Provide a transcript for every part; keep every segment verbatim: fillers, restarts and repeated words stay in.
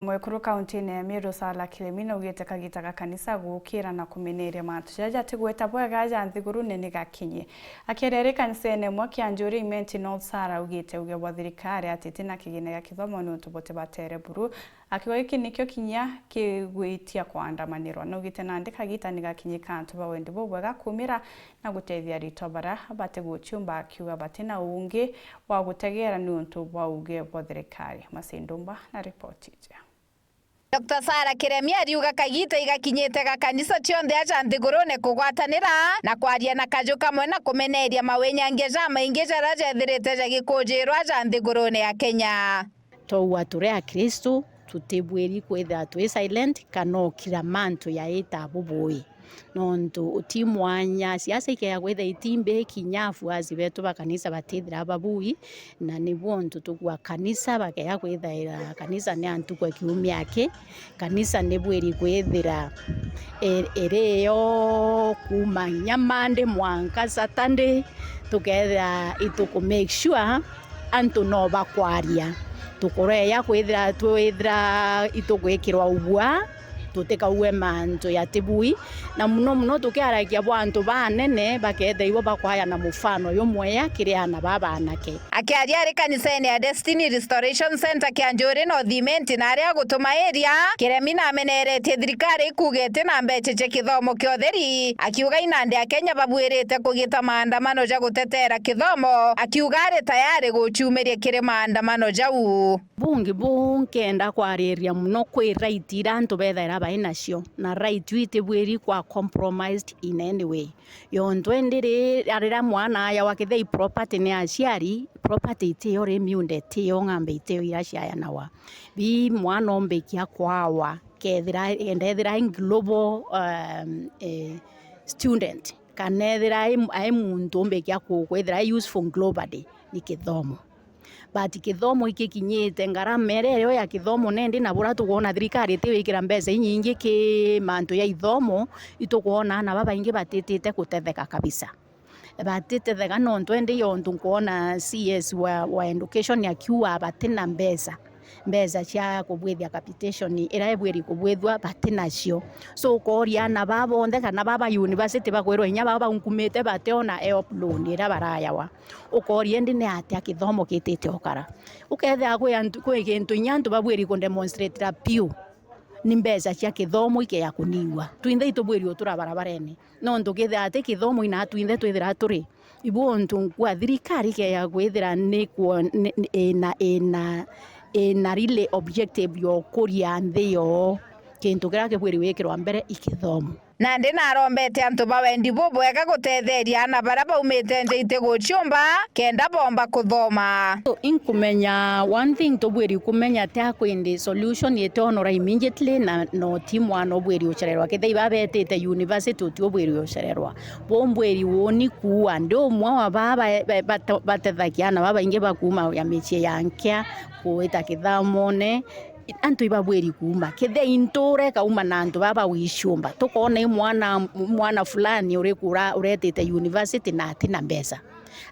Mwekuru kauntine ya Meru Sarah Kiremi naugite kagita ga kanisa gukira na kumeneria mantu jaja jatigweta bwega ja nthigurune ni gakinyi. Akiaria ari kanisene imwe Kianjuri Imenti North, Sarah augite uge bwa thirikari ati iti na kigina gia kithomo niuntu buti batere buru, akiuga giki nikio kinya kigwitia kwandamanirwa. Naugite nandi kagita ni gakinyi ka antu ba wendi bubwega kumira na gutethia aritwa baria batiguciumba, akiuga bati na ungi wa gutegeera niuntu bwa uge bwa thirikari. Masindumba na ripoti iji. Doctor Sarah Kiremi ariuga kagita igakinyite ga kanisa cionthe aja nthigurune kugwatanira na kwaria na kaju kamwe na kumeneria mawinyangia jamaingi jaria jethirite jagikujirwa aja nthigurune ya Kenya. Twaua turi Akristu, tutibwiri kwithira twi silent kana ukira mantu yaita bubui. Nontu uti mwanya, siasa ikeya kwithira itimbi kinya afuasi betu ba kanisa batithira babui, na nibu untu tugua kanisa bakeya kwithaira kanisa ni antu kwa kiumia ki, kanisa nibwiri kwithira i-, iri yo kuma kinya Monday mwanka Saturday, tukethira ituku make sure antu no bakwaria. Tukureya kwithira twithira itugwikirwa ugua, tutikaue mantu yatibui, na muno muno tukiaragia bwa antu banene bakethirwa bakwaya na mufano jumwea kiri ana babanake. Akiaria ari kanisene ya Destiny Restoration Centre Kianjuri North Imenti, na aria gutuma area, Kiremi nameneretie thirikari ikuuga iti na mbeca cia kithomo kia utheri, akiuga inandi Akenya babuirite kugita maandamano ja gutetera kithomo, akiuga ari tayari guciumiria kiri maandamano jau. Bungi buu nkenda kwariria muno kwi right iria antu bethaira bai nacio, na right iu itibwiri kwa compromised in any way. Yontu indi ri-, riria mwana ayawa kethira i property ni aciari, property itiyo ri miunda itiyo ng'ambe itiyo iria ciayanagwa. Bi mwana ombikia kwawa, kethira, kenda ethira i global, um, eh, student, kana ethira ai, ai muntu ombikia ku-, kwithira ai useful globally, ni kithomo. But kithomo ikikinyite, ngarama iria irio ya kithomo nendi, na buria tukwona thirikari itiwikira mbeca inyingi ki mantu ya ithomo, itukwona ana babaingi batitite kutetheka kabisa. Batitetheka nontu indi yontu nkwona C S wa, wa education akiuga batina mbeca, mbeca cia kubwithia capitation iria ibwiri kubwithua batinacio. So, ukooria ana baa bonthe kana baba university bakwirwa inya baba baunkumite bationa help loan iria barayawa. Ukooria indi ni atia kithomo kitite ukara. Ukethira kwi antu, kwi gintu inya antu babwiri kudemonstratira piu, ni mbeca cia kithomo ikeya kuniwa. Twinthe itubwiri utura barabarene. Nontu kethira ati kithomo ina twinthe twithira turi. Ibu untu nkua thirikari ikeya kwithira ni kuo-, ni, ni, ina, ina, ina really objective ya ukuria nthi yoo. Kintu kiria kibwiri wikirwa mbere i kithomo. Nandi narombete antu ba wendi bubwega gutetheria ana baria baumite nja itiguciumba, kenda bomba kuthoma. So, inkumenya, one thing tubwiri kumenya ti akwindi solution itionora immediately, na no ti mwana ubwiri ucererwa. Kethira iba betite university, uti ubwiri ucererwa. Bumbwiri uuni kuua, ndi umwe wa baa ba-, ba-, bate-, batethagia ana babaingi bakuuma ya micii ya nkia kuita kithamone. Antu ibabwiri kuuma. Kethira intura ikauma na antu baba wiciumba. Tukoona i mwana, mwana fulani uriku ura-, uretite university na atina mbeca.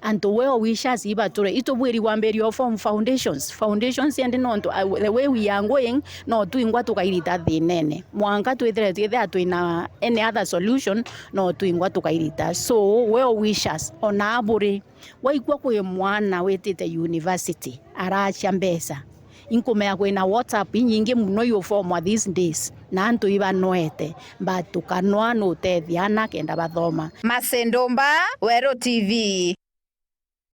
Antu well wishers ibature. Itubwiri kwambiria o form foundations. Foundations endi nontu, uh, the way we are going, no twingwa tukairita thinene. Mwanka twithire twithira twina any other solution, no twingwa tukairita. So, well wishers, ona aburi, waigua kwi mwana witite university, aracia mbeca, inkumenya kwina WhatsApp inyingi muno iufomwa these days, na antu ibanwete, but tukanwa nutethia ana kenda bathoma. Masindumba, Weru T V.